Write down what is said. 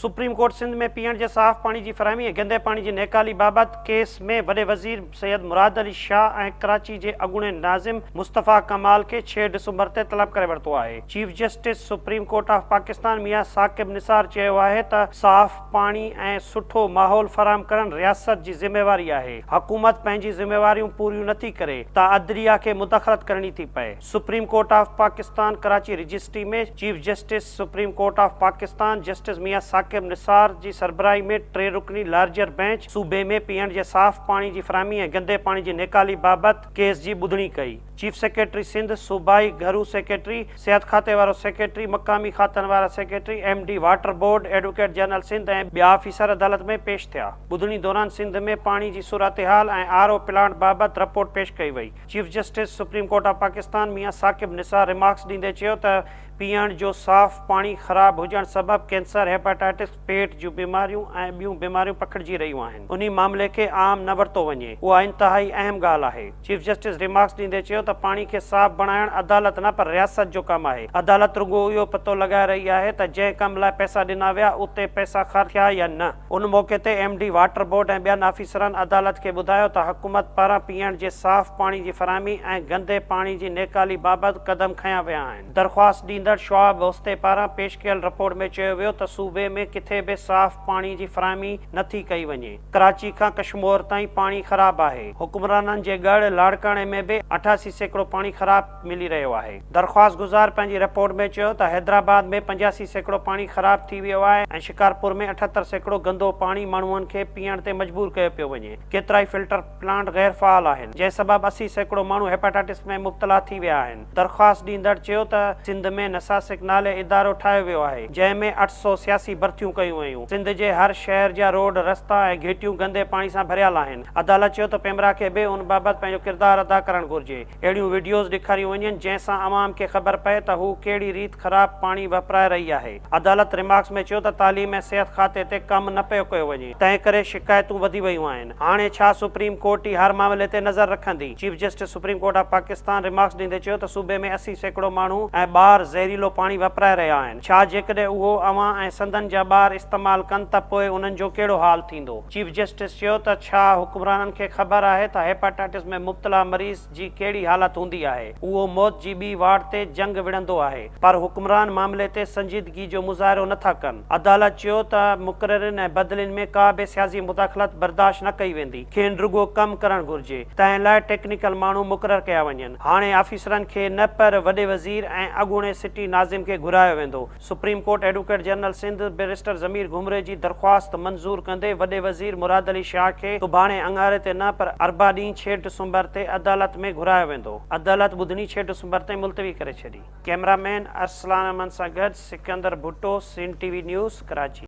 Supreme court Sindh ۾ پيئڻ جي صاف پاڻي جي فراهمي ۽ گندي پاڻي جي نيڪالي بابت ڪيس ۾ وڏي وزير سيد مراد علي شاهه ۽ ڪراچي جي اڳوڻي ناظم مصطفيٰ ڪمال کي ڇهه ڊسمبر تي طلب ڪري ورتو آهي. Chief justice supreme court of Pakistan Mian Saqib Nisar چيو آهي ته صاف پاڻي ۽ سٺو ماحول فراهم ڪرڻ رياست جي ذميواري آهي، حڪومت پنهنجي ذميواريون پوريون نٿي ڪري ته عدليه کي مداخلت ڪرڻي ٿي پئي. Supreme court of Pakistan Karachi registry ۾ chief justice supreme court of Pakistan justice Mian Saqib Nisar جي سربراهي ۾ ٽي رڪني لارجر بئنچ صوبي ۾ پيئڻ جي صاف پاڻي جي فراهمي ۽ گندي پاڻي جي نيڪالي بابت ڪيس جي ٻڌڻي ڪئي. چيف سيڪريٽري سنڌ، صوبائي گهرو سيڪريٽري، صحت کاتي وارو سيڪريٽري، مقامي کاتن وارا secretary, M D water board, advocate general Sindh ۽ ٻيا آفيسر عدالت ۾ پيش ٿيا. ٻڌڻي دوران سنڌ ۾ پاڻي جي صورتحال ۽ آر او پلانٽ بابت رپورٽ پيش ڪئي وئي. Chief justice supreme court of Pakistan Mian Saqib Nisar remarks ڏيندي چيو ته پيئڻ جو صاف پاڻي خراب هجڻ سبب ڪينسر، هيپاٽائٽس، پيٽ جون بيماريون ۽ ٻيون بيماريون پکڙجي رهيون آهن، انهي معاملي کي عام نه ورتو وڃي، اها انتهائي اهم ڳالهه آهي. چيف جسٽس ريمارڪس ڏيندي چيو ته پاڻي کي صاف بڻائڻ عدالت نه پر رياست جو ڪم آهي، عدالت رڳو اهو پتو لڳائي رهي آهي ته جنهن ڪم لاء پئسا ڏنا ويا اتي پئسا خرچ ٿيا يا نه. ان موقعي تي ايم ڊي واٽر بورڊ ۽ ٻين آفيسرن عدالت کي ٻڌايو ته حڪومت پاران پيئڻ جي صاف پاڻي جي فراهمي ۽ گندي پاڻي جي نيڪالي بابت قدم کنيا ويا آهن. درخواست ڏيندڙ شعائب اوستي پاران پيش ڪيل رپورٽ ۾ چيو ويو ته صوبي ۾ ڪٿي به صاف پاڻي جي فراهمي نه ٿي ڪئي وڃي، ڪراچي کان ڪشمور تائين پاڻي خراب آهي، حڪمرانن جي ڳڙهه لاڙڪاڻي ۾ به 88% پاڻي خراب ملي رهيو آهي. درخواست گذار پنهنجي رپورٽ ۾ چيو ته حيدرآباد ۾ 85% پاڻي خراب ٿي ويو آهي ۽ شڪارپور ۾ 78% گندو پاڻي ماڻهن کي پيئڻ تي مجبور ڪيو پيو وڃي، ڪيترائي فلٽر پلانٽ غير فعال آهن، جنهن سبب 80% ماڻهو هيپاٽائٽس ۾ مبتلا ٿي ويا آهن. درخواست ڏيندڙ چيو ته سنڌ ۾ نساسڪ نالي ادارو ٺاهيو ويو آهي، جنهن ۾ 800 سياسي ڀرتيون ڪيون ويون، سنڌ جي هر شهر جا روڊ، رستا ۽ گهٽيون گندي پاڻي سان ڀريل آهن، عدالت چيو ته پيمرا کي به ان بابت پنهنجو ڪردار ادا ڪرڻ گهرجي. اهڙيون وڊيوز ڏيکاريون وڃن جنهن سان عوام کي خبر پئي ته هو ڪهڙي ريت خراب پاڻي وپرائي رهي آهي. عدالت ريمارڪس ۾ چيو ته تعليم ۽ صحت کاتي تي ڪم نه پيو ڪيو وڃي تنهن ڪري شڪايتون وڌي ويون آهن. هاڻي ڇا سپريم ڪورٽ ئي هر معاملي تي نظر رکندي؟ Chief justice supreme court of Pakistan remarks ڏيندي چيو ته صوبي ۾ 80% ماڻهو ۽ ٻار زهريلو پاڻي وپرائي رهيا آهن ڇا جيڪڏهن اهو اوهان ۽ سندن جا ٻار استعمال ڪن ته پوء انهن جو ڪهڙو حال ٿيندو؟ چيف جسٽس چيو ته ڇا حڪمرانن کي خبر آهي ته هيپاٽائٽس ۾ مبتلا مريض جي ڪهڙي حالت هوندي آهي، اهو موت جي ٻي واڙ تي جنگ وڙهندو آهي پر حڪمران معاملي تي سنجيدگي جو مظاهرو نه ٿا ڪن. عدالت چيو ته مقررين ۽ بدلين ۾ ڪا به سياسي مداخلت برداشت نه ڪئي ويندي، کين رڳو ڪم ڪرڻ گهرجي، تنهن لاء ٽيڪنيڪل ماڻهو مقرر ڪيا وڃن، هاڻي آفيسرن کي نه پر وڏي وزير ۽ اڳوڻي سٽي ناظم کي گهرايو ويندو. Supreme court advocate general Sindh barrister Zamir Ghumro جي درخواست منظور ڪندي وڏي وزير مراد علي شاهه کي سڀاڻي اڱاري تي نه پر اربع ڏينهن ڇهه ڊسمبر تي عدالت ۾ گهرايو ويندو. عدالت ٻڌڻي ڇهه ڊسمبر تائين ملتوي ڪري ڇڏي. ڪئميرا مين ارسلان احمد سان گڏ Sikandar Bhutto, Sindh T V news, Karachi.